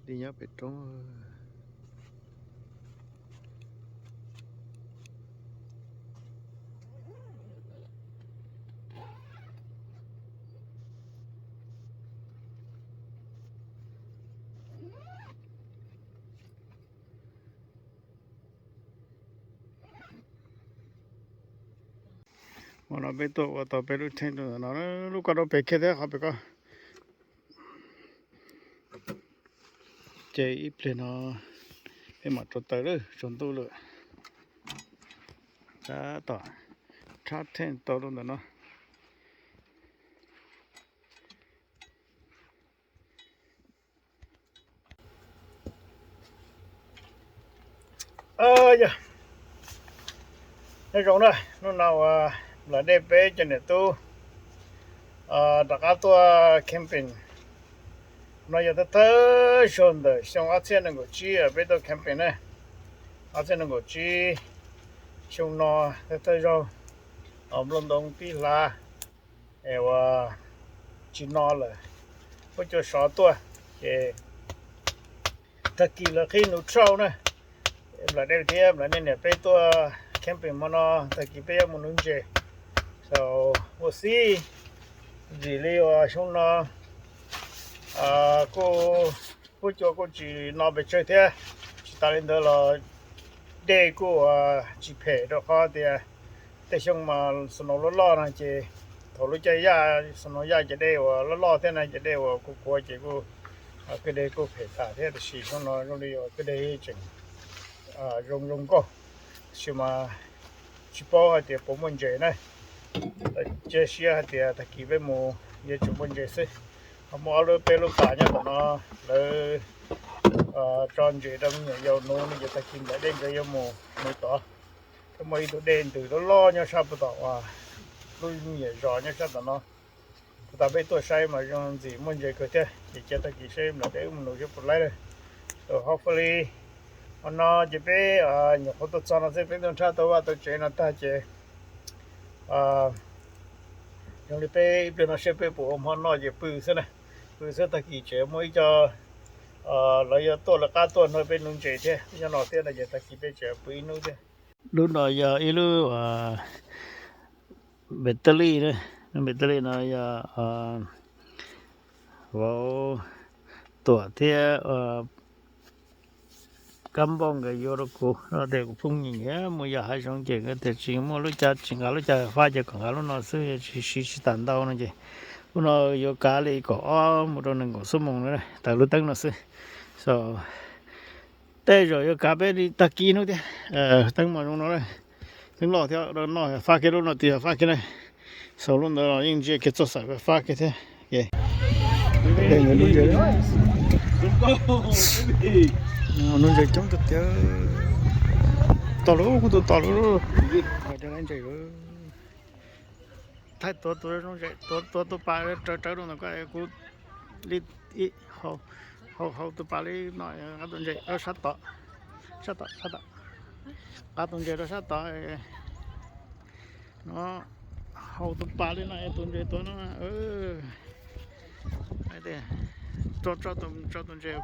Li nyob pem roob. Hmo no peb tuaj ua tau peb lub tent rau ntawm no, lub ko rau pem kiag thiab qhov pem ko. Ces ib pliag no peb mam rau taws lawm, tsaus ntuj lawm. Tab tom rhab tent tau rau ntawm no. Yog, nyob zoo na, hnub no uas nplawm dej peb cov niam tub rov qab tuaj camping. No yog thawj thawj zaug ntawm xyoo ob txhiab nees nkaum tsib peb tuaj camping na. Ob txhiab nees nkaum tsib, xyoo no thawj thawj zaug, nplooj ntoo tib hlav es uas tsis no lawm, huab cua sov tuaj ces tag kis lawv qhib neutral na. Nplawm dej thiab nplawm nej niam peb tuaj camping hmo no, tag kis peb yuav mus nuv ntses. So, we'll see. Ntxim li uas xyoo no kuj huab cua kuj tsis no pes tsawg thiab. Tsis tas li ntawd los dej kuj uas tsis phem rau qhov tias tej xyoo mas snow loj loj no ces thaum lub caij yaj snow yaj ces dej uas loj loj thiab na, ces dej uas kuj kuav ces kuj kwj deg kuj phem tas thiab. Tiam sis xyoo no zoo li uas kwj deg tseem zoo zoo nkauj, tiam sis mas tsis paub hais tias puas muaj ntses na. Cia siab hais tias tag kis peb mus yuav tsum muaj ntses xwb. Ho muaj ob lub, peb lub pas nyob tom no, lawv tso ntses rau me nyuam yaus nuv no ces tag kis nplawm dej nkawd yuav mus nuv tod. Thiab muaj ib tug dej ntws loj loj nyob sab puag tom uas lub me nyuam zos nyob sab tom no. Puag ta peb tuaj saib mas zoo ntxim muaj ntses kawg thiab, ces cia tag kis saib nplawm dej wb mus nuv seb puas laib lawm. So hopefully, hmo no ces peb nyuam qhuav tuaj txog no xwb, peb tuaj nrhab tau vaj tau tsev no tag ces zoo li peb ib pliag no seb peb puas ua hmo noj ces pw xwb na. Pw xwb, tag kis tseem muaj ib co lawv yuav tuaj lawv qab tuaj nrog peb nuv ntses thiab nyob no thiab no ces tag kis peb tseem pw ib hnub thiab. Lub no yog ib lub battery, lub battery no yog vauv Tuam thiab Kab Npauj nkawd yuav rau kuv, tias kuv phooj ywg mus yos hav zoov ces nkawd tias tsis muaj lub cav, tsis nqa lub cav fab ces kom nqa lub no xwb, tsis siv tsis tas ntau no ces lub no yuav kav li kaum ob mus rau nees nkaum xuab moos na, tawm lub teeb no xwb. So tej zaum yuav kav peb li tag kis hnub thiab. Teeb mas zoo no, teeb loj thiab, noj fab kiag lub no tiag fab kiag na. Xaus lub ntawd los yeej ntsia kiag txoj xaim fab kiag thiab. Nuv ntses coob tiag tiag. Tos lub kuj tus tos lub, cov ntses. Thaij tuav tus zoo ntses, tuav tus pas rawv rawv rau ntawm ko, kuv li hau tus pas li no, nqa tus ntses rau sab tod, sab tod, sab tod, nqa tus ntses rau sab tod no, hau tus pas li no, tus ntses tuav no, tso, tso tus ntses,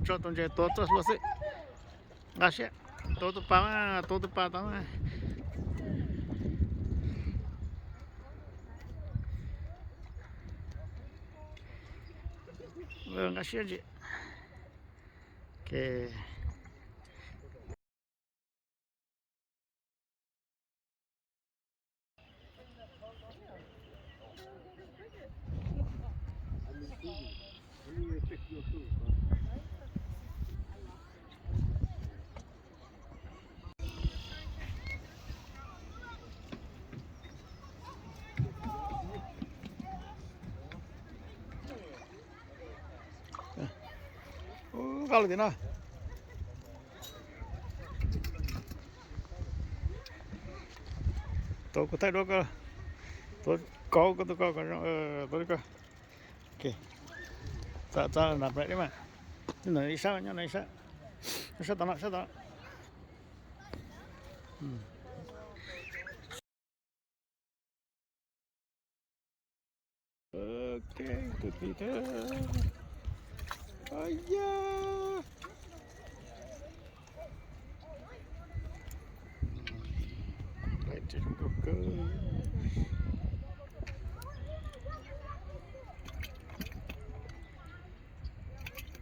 tso tus ntses tuav txoj hlua xwb. Nqa siab, tuav tus pas, tuav tus pas tod. Nqa siab ntsis. Ub, qab los tim no. Tuav kuv thaij duab ko, tuav kauv ko, tus ko kom zoo, tuav li ko. Txav, txav nram plawv li mas. Nyob no ib sab, nyob no ib sab. Nyob sab tom no, sab tom no. Ok, tus tij thiab. Yog, lawv tseem zoo nkauj kawg.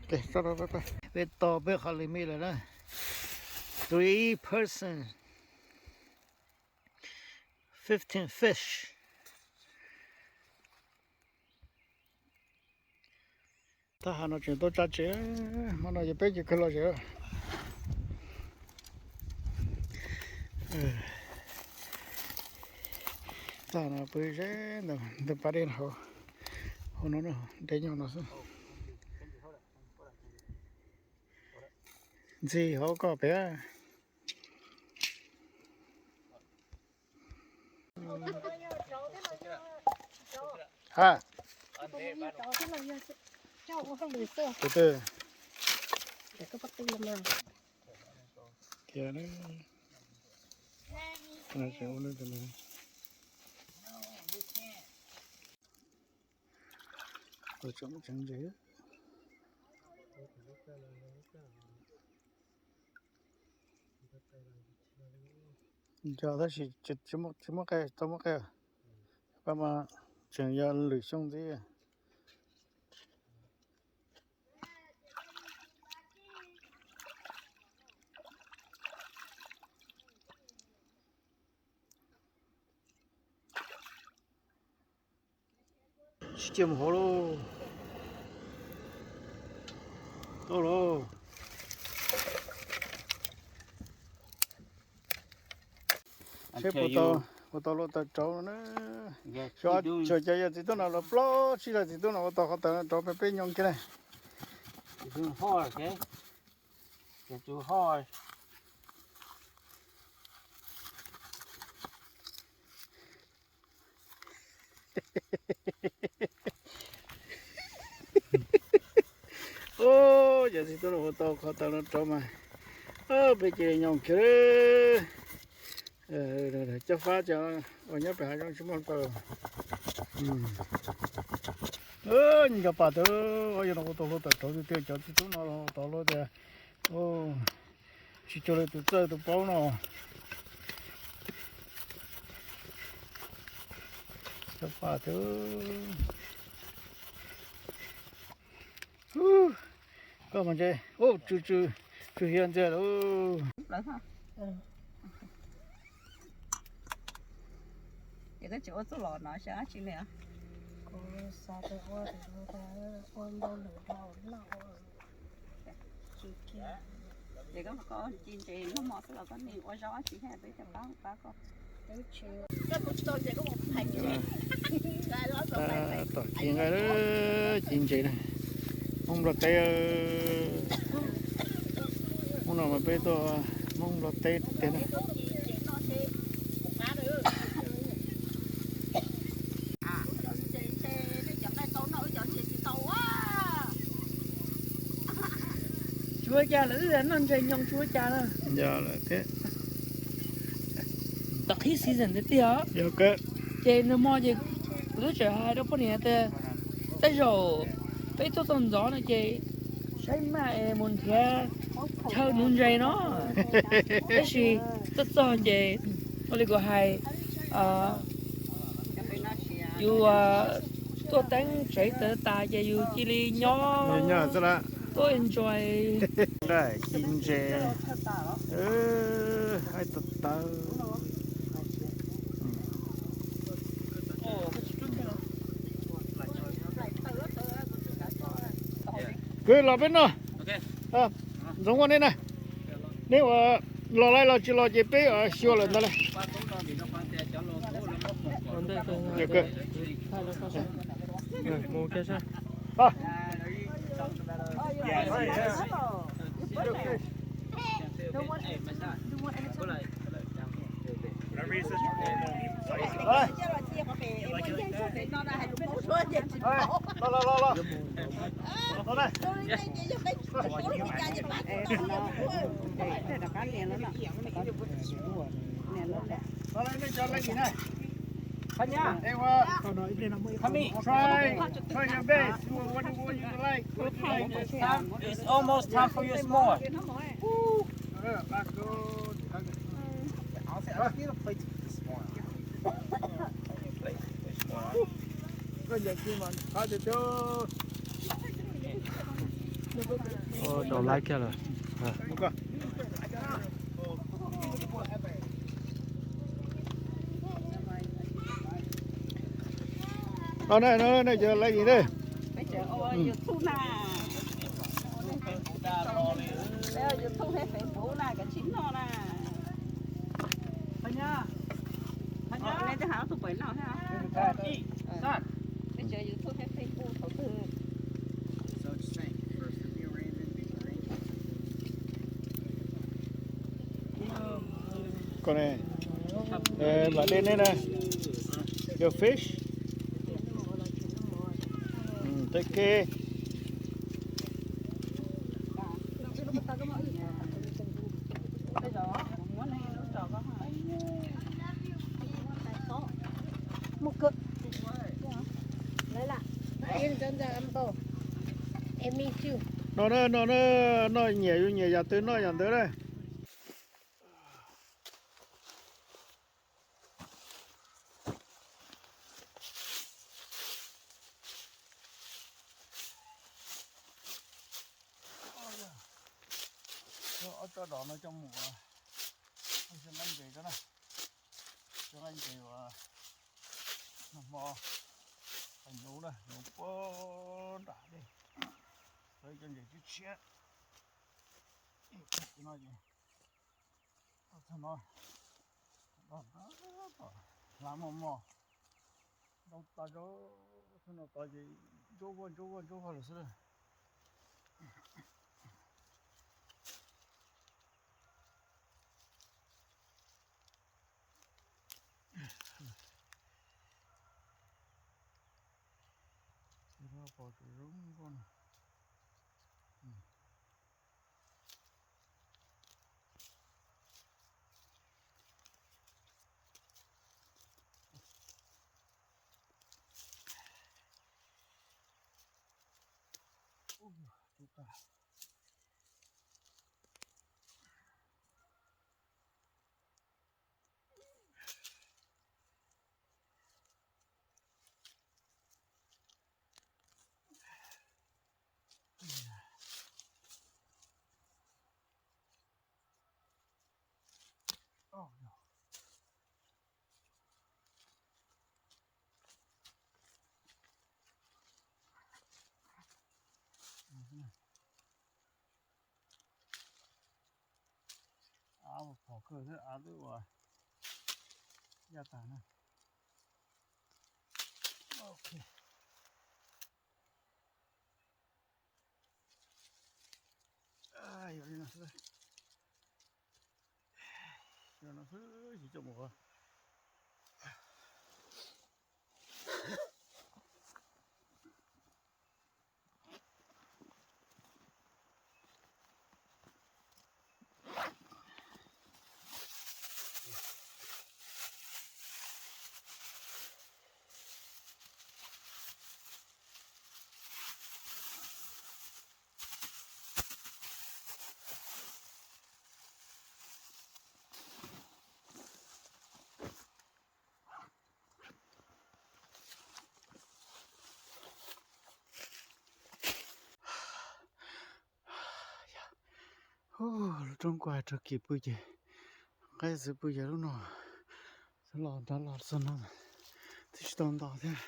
Peb tos peb qhov limit lawm na. Three person, fifteen fish. Thaj ham no tseem tau tsa tsev, hmo no yog peb caug kawg los tsev. Thaj ham no pw ze ntawm pas dej hauv, hauv no, dej nyob no xwb. Ntxhi hauv koj pem. Ha. Tus twg? Tiag na. Tseem tseem ntses. Nco tab sis tsis muaj qe, tau muaj qe. Pab mas tseem yog lwm xyoo ntxiv. Tsis cia mus hauv lauj. Tau lauj. Seb puas tau, puas tau luaj taws rauv na. Xyov, xyov cas yog txiv tub no los plaub tsib leeg txiv tub no ua tau qhov taws no rauv peb peb nyob kiag na. Ub, yog txiv tub no ua tau qhov taws no rauv mas peb cia li nyob kiag. Cov fab ces uas nyob pem hav zoov tsis muaj hluav taws. Nyob cov pas tod, yog no ua tau hluav taws rauv tiag tiag, cov txiv tub no tod luaj tias tsis cuag li tus txawj tus paub no. Cov pas tod. Koj mas ntshe, ub, tsw tsw, tsw hiav ntxiag lauj. Ces koj tsis ua txuj lom no xyov dab tsi li. Kuv xav tias ua, ua ntau lawm rau loj. Ces koj, koj ci ntses noj mov xwb los koj nim ua zaub dab tsi thiab peb cov pab pab koj. Tom ci nqaij, ci ntses na. Hmoob Nplog teb. Hnub no mas peb tuaj Hmoob Nplog teb tiag na. Tsis ua cas, lawv wb noj ntses nyoos tsis ua cas na. Yog lawm thiab. Tom qhib season tiag tiag os. Yog kawg. Ces nag hmo ces kuv twb tseem hais rau poj niam tias tej zaum peb tuaj txog ntxov no ces saib maj es mus nrhiav chaw nuv ntses no. Tab sis tuaj txog ces ua li kuv hais, yus tuaj teeb tsev tas tas ces yus cia li nyob, tuaj enjoy. Nqaij ci ntses, haib tawv tawv. Kwv los peb noj. Ntxoov ua nej na. Neb ua los laij los tsis los ces peb xyuas lawm ntag lauj. Try, try your best. What, what you like? It's almost time for your s'more. Ua, rau laib kiag lawm. No ne, no ne, cov laib vim ne. Koj ne, vam dej ne na, your fish. Take care. No na, no na, noj nyiam yus nyiam yam twg noj yam ntawd na. Ob tsob dom no coj mus ua, ua xyaw nqaij ntses rau na, xyaw nqaij ntses uas nag hmo, hais nuv na, nuv puag nram dej, txawv cov ntses tshiab tshiab. No ces txog no, hla mos mos, ntau tas zog, txog no tod ces ntsuab vog ntsuab vog ntsuab vog lawm xwb lawm. Pom tseem zoo nkauj no. Ub, tub tag. Av phom kawg xwb, av twb ua yaj tag na. Ok. Yog li no xwb, yog no xwb tsis coj mus. Lub roob kuj hais raug kis pw ces, qaib txiv pw ces lub no xwb los nrad los txog no twb tsis tau nto thiab.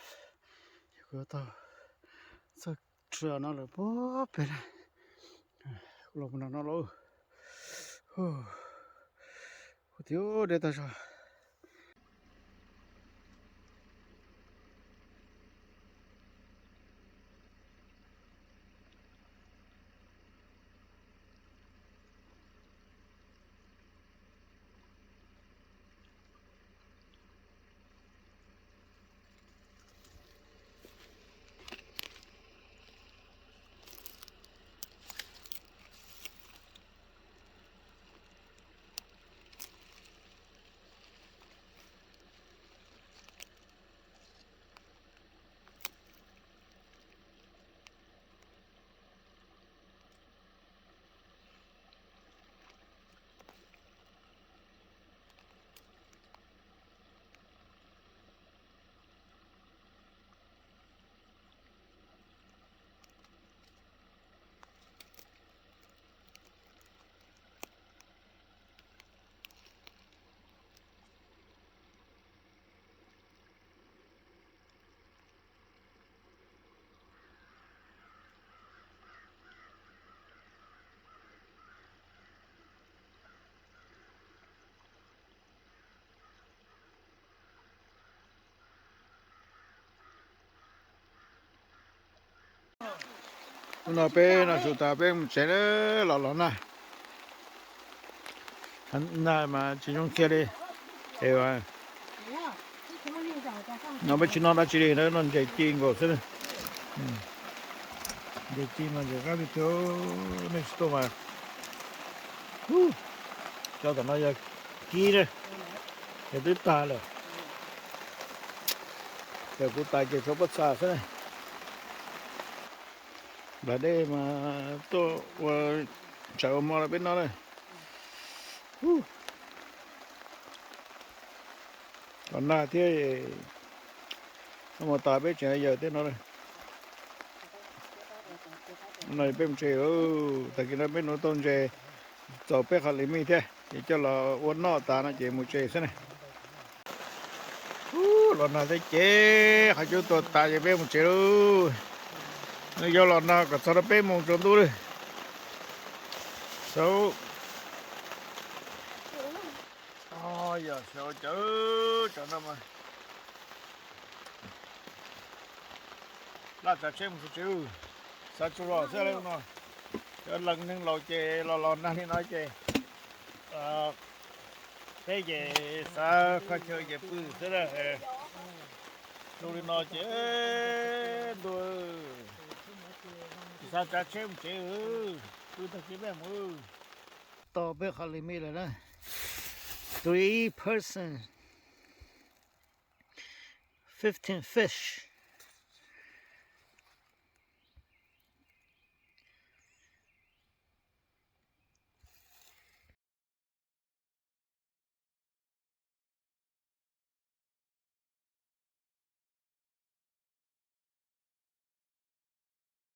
Ces kuv yuav tau txog tsuas no lawm puag pem na. Kuv los mus nram no lauj. Hu tias deb tag zog. No peb noj su tas peb mus tsev na, los los nag. Nag mas tsis zoo kiag li. Es no peb tsis noj dab tsi li, noj ntses ci nkaus xwb. Ntses ci mas ntses qab tiag tiag, nej tsis tuaj mas. Cov tom no yog kib na, yog twb tag lawm. Ces kuv tas ces tshuav pob txha xwb na. Nplas dej mas tuaj ua tsawv ua hmo rau peb noj na. Los nag thiab, noj mov tas peb tseem yawm tej no. No peb mus tsev, tag kis no peb nuv tau ntses txaus peb qhov limit thiab, ces coj los ua noj tas no ces mus tsev xwb na. Los nag thiab ces qhov cub tuag tas ces peb mus tsev lauj. Nws yuav los nag kom txog rau peb moos tsaus ntuj li. Saud, yog saud cawv cov no mas laj tsav tsheb mus txog tsev, xav tsuas zog xwb no. Cov leej neeg laus ces los los nag li no ces peb ces xav kho chaw ces pw xwb na. Zoo li no ces ntuj, tsis xav tsav tsheb mus tsev, pw tag kis peb mus. Tau peb qhov limit lawm na. Three person, fifteen fish.